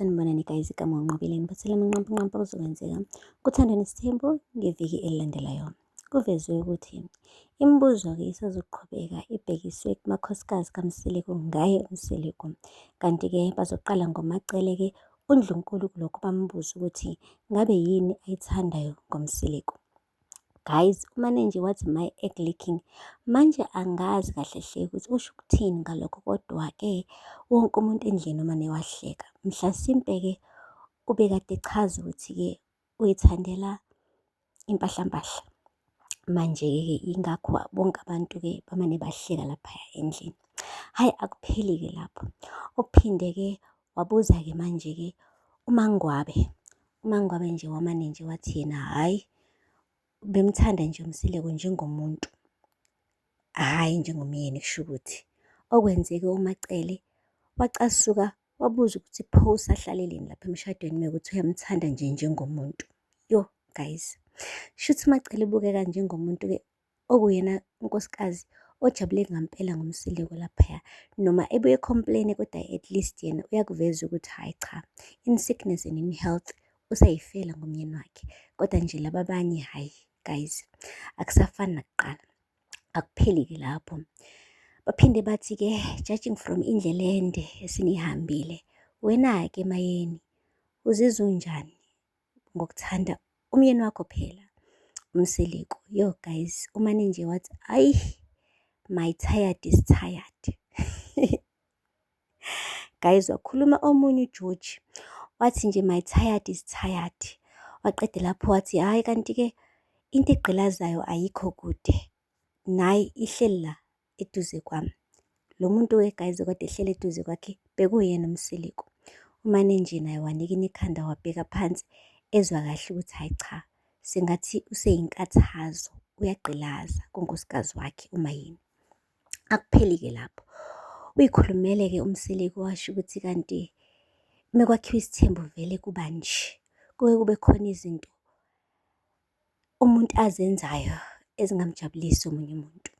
Sanibonani guys, igama uNqobile ngiphathele amanqampunqampu okuzokwenzeka kuThando Nesithembu ngeviki elilandelayo. Kuvezwe ukuthi imibuzo-ke isazoqhubeka ibhekiswe kumakhosikazi kaMseleku ngaye uMseleku. Kanti-ke bazoqala ngoMaCele-ke uNdlunkulu kulokhu bambuze ukuthi ngabe yini ayithandayo ngoMseleku. Guys, umane nje wathi my egg licking. Manje angazi kahle hle ukuthi usho ukuthini ngalokho kodwa-ke wonke umuntu endlini umane wahleka. Mhlasimpe-ke ubekade echaza ukuthi-ke uyithandela impahlampahla. Manje-ke ingakho bonke abantu-ke bamane bahleka laphaya endlini. Hhayi akupheli-ke lapho. Uphinde-ke wabuza-ke manje-ke uMaNgwabe. UMaNgwabe nje wamane nje wathi yena hhayi bemthanda nje uMseleku njengomuntu, hhayi njengomyeni kusho ukuthi. Okwenzeke uMaCele wacasuka wabuza ukuthi pho usahlaleleni lapha emshadweni mekuwukuthi uyamthanda nje njengomuntu. Yo guys, shuthi uMaCele ubukeka njengomuntu-ke okuyena unkosikazi ojabule ngampela ngoMseleku laphaya. Noma ebuye e-complain-e kodwa at least yena uyakuveza ukuthi hhayi cha, in sickness and in health usayifela ngomyeni wakhe. Kodwa nje laba abanye hhayi guys, akusafani nakuqala. Akupheli-ke lapho. Baphinde bathi-ke judging from indlela ende esinihambile, wena-ke Mayeni uzizwa unjani ngokuthanda umyeni wakho phela uMseleku? Yo guys, umane nje wathi ayi my tired is tired. Guys, wakhuluma omunye uJoji wathi nje my tired is tired. Waqeda lapho wathi hhayi kanti-ke into egqilazayo ayikho kude, nayi ihleli la eduze kwami. Lo muntu-ke guys okade ehleli eduze kwakhe bekuyena uMseleku. Umane nje naye wanikina ikhanda wabheka phansi ezwa kahle ukuthi hhayi cha sengathi useyinkathazo uyagqilaza kunkosikazi wakhe uMayeni. Akupheli-ke lapho. Uyikhulumele-ke uMseleku washo ukuthi kanti mekwakhiwa isithembu vele kuba nje. Kuke kube khona izinto umuntu azenzayo ezingamjabulisi omunye umuntu.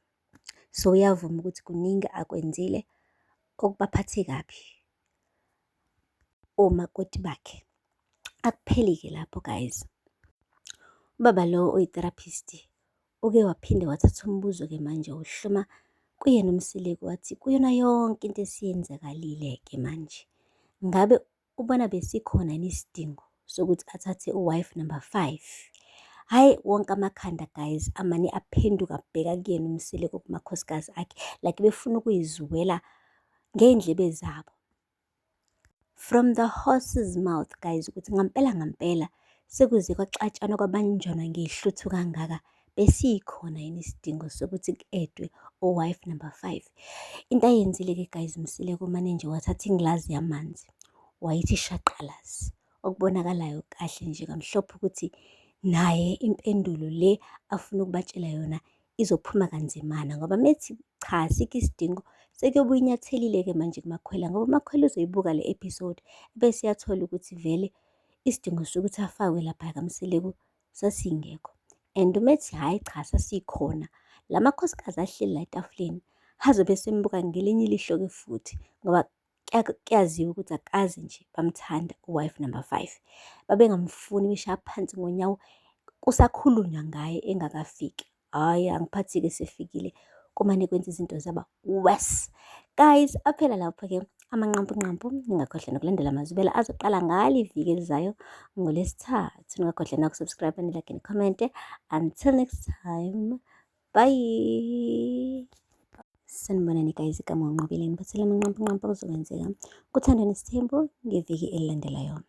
So uyavuma ukuthi kuningi akwenzile okubaphathe kabi omakoti bakhe. Akupheli-ke lapho guys. Ubaba lo oyi-therapist Uke waphinde wathatha umbuzo-ke manje uhloma kuyena uMseleku wathi kuyona yonke into esiyenzakalile-ke manje ngabe ubona besikhona yini isidingo sokuthi athathe u-wife number 5. Hhayi wonke amakhanda guys amane aphenduka abheka kuyena uMseleku kumakhosikazi akhe like befuna ukuyizwela ngey'ndlebe zabo. From the horse's mouth guys ukuthi ngampela ngampela sekuze kwaxatshanwa kwabanjwana ngehluthu kangaka besikhona yini isidingo sokuthi ku-edwe o-wife number 5. Into ayenzile-ke guys uMseleku umane nje wathatha ingilazi yamanzi wayithi shaqalazi okubonakalayo kahle nje kamhlophe ukuthi naye impendulo le afuna ukubatshela yona izophuma kanzimana ngoba methi cha asikho isidingo sekuyobe uyinyathelile-ke manje kuMakhwela ngoba uMakhwela uzoyibuka le episode bese uyathola ukuthi vele isidingo sokuthi afakwe lapha kaMseleku sasingekho. And umethi hhayi cha sasikhona, la makhosikazi ahleli la etafuleni azobe esembuka ngelinye ilihlo-ke futhi ngoba kuyaziwa ukuthi akaze nje bamthanda u-wife number 5. Babengamfuni beshaya phansi ngonyawo kusakhulunywa ngaye engakafiki. Hhayi angiphathi-ke sefikile kumane kwenza izinto zaba worse. Guys, aphela lapho-ke amanqampunqampu. Ningakhohlwa nokulandela amazwibela azoqala ngalo iviki elizayo ngoLwesithathu. Ningakhohlwa naku-subscribe, ni-like, ni-comment. Until next time, bye. Sanibonani guys, igama uNqobile ngiphathele amanqampunqampu okuzokwenzeka kuThando Nesithembu ngeviki elilandelayo.